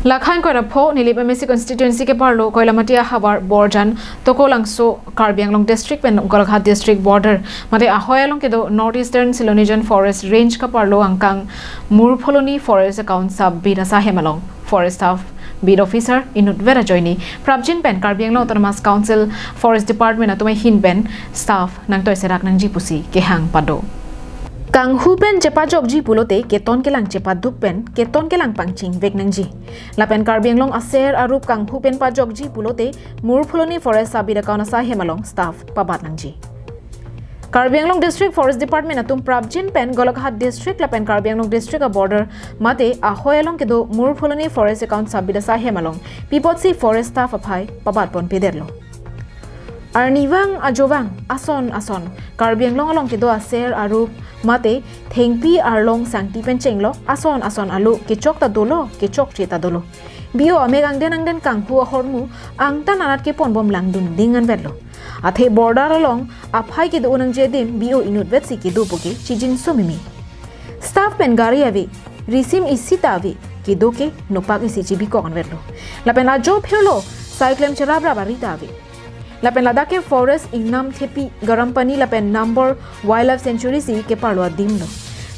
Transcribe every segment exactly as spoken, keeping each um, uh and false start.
Lakhan koira pho Nilip M A C constituency keparlo Koilamati ahavar Borjan Tokolangso Karbi Anglong district pen Golaghat district border mate ahoi along kedo North Eastern Silonijan Forest Range keparlo angkang Murpholoni Forest account sub beat asaihem along forest staff, beat officer inutvet ajoine prapjin pen Karbi Anglong Autonomous Council Forest Department atum ahin pen staff nangtoi serak nangji pusi kehang pado. Kanghu pen chepajokji pulote keton kelang chepaduk pen keton kelang pangchingvek nangji. Lapen Karbi Anglong aser arup kanghu pen pajokji pulote Murpholoni Forest sub beat account asaihem along staff pabat nangji. Karbi Anglong District Forest Department atum prapjin pen Golaghat District lapen Karbi Anglong District a border mate ahoi along kedo Murpholoni Forest account sub beat asaihem along pi apotsi forest staff aphai pabat ponpedetlo. Arnivang ajovang ason ason Karbi Anglong along kedo aser arup mate thengpi arlong sangti pen chenglok ason ason alo kechok ta dolo, kechokche ta dolo. B O amek angden angden kanghu ahormu angtan anat keponbom langdunding anvetlo. Athe border along aphai kedo-o nangji adim B O inutvetsi kedo puke chijinso mimi. Staff pen gari ave, risim isi ta ave, kedo ke nopak isi chibikok anvetlo. Lapen ajo phirlo, sai klem cheraprap ari ta ave. Lapen ladak ke forest ingnam thepi Garampani lapen Nambor Wildlife Sanctuary si keparlo adimlo.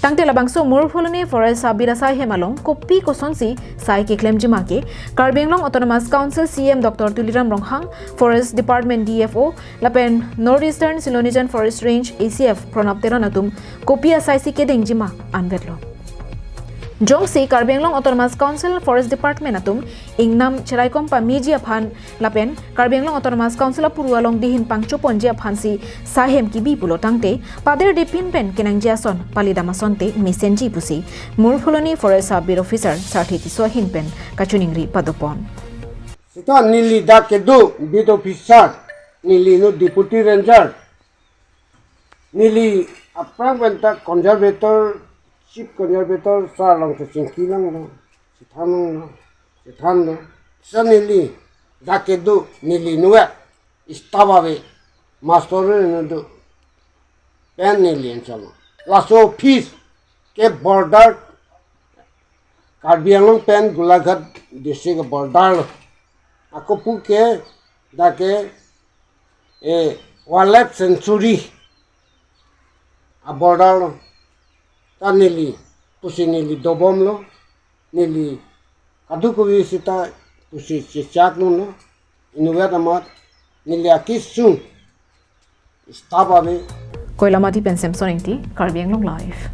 Tangte labangso Murpholoni Forest sub beat asaihem along kopi kosonsi sai keklemji ma ke Karbi Anglong Autonomous Council C E M Doctor Tuliram Ronghang, Forest Department D F O lapen North Eastern Silonijan Forest Range A C F Pranab Teron atum kopi asaisi kedengji ma anvetlo. Jongsi Karbi Anglong Autonomous Council Forest Department atum ingnam cheraikom pameji aphan lapen Karbi Anglong Autonomous Council apuru along dihin pangchoponji aphansi saihem kebi pulo tangte pader depin pen kenangji ason palidam asonte mesenji pusi Murpholoni Forest sub beat officer Sarthe Tisso ahin pen kachiningri padopon. Sita neli dak kedo beat officer, neli no deputy ranger, neli aphrang pen ta conservator, chief conservator sir along chingki langlo, chethan langlo, chethanlo. Sita neli dak kedo neli nuwe staff ave, master no do pen neli enchalo. Laso office ke border Karbi Anglong pen Golaghat district border lo. Ako pu ke dak ke, eh, Wildlife Sanctuary a border lo. Ta neli pusi neli dobomlo, neli kadokave sita pusi chechaklo no, inutvet amat neli akisung staff ave. Koilamati pen Samson Ingti, Karbi Anglong Live.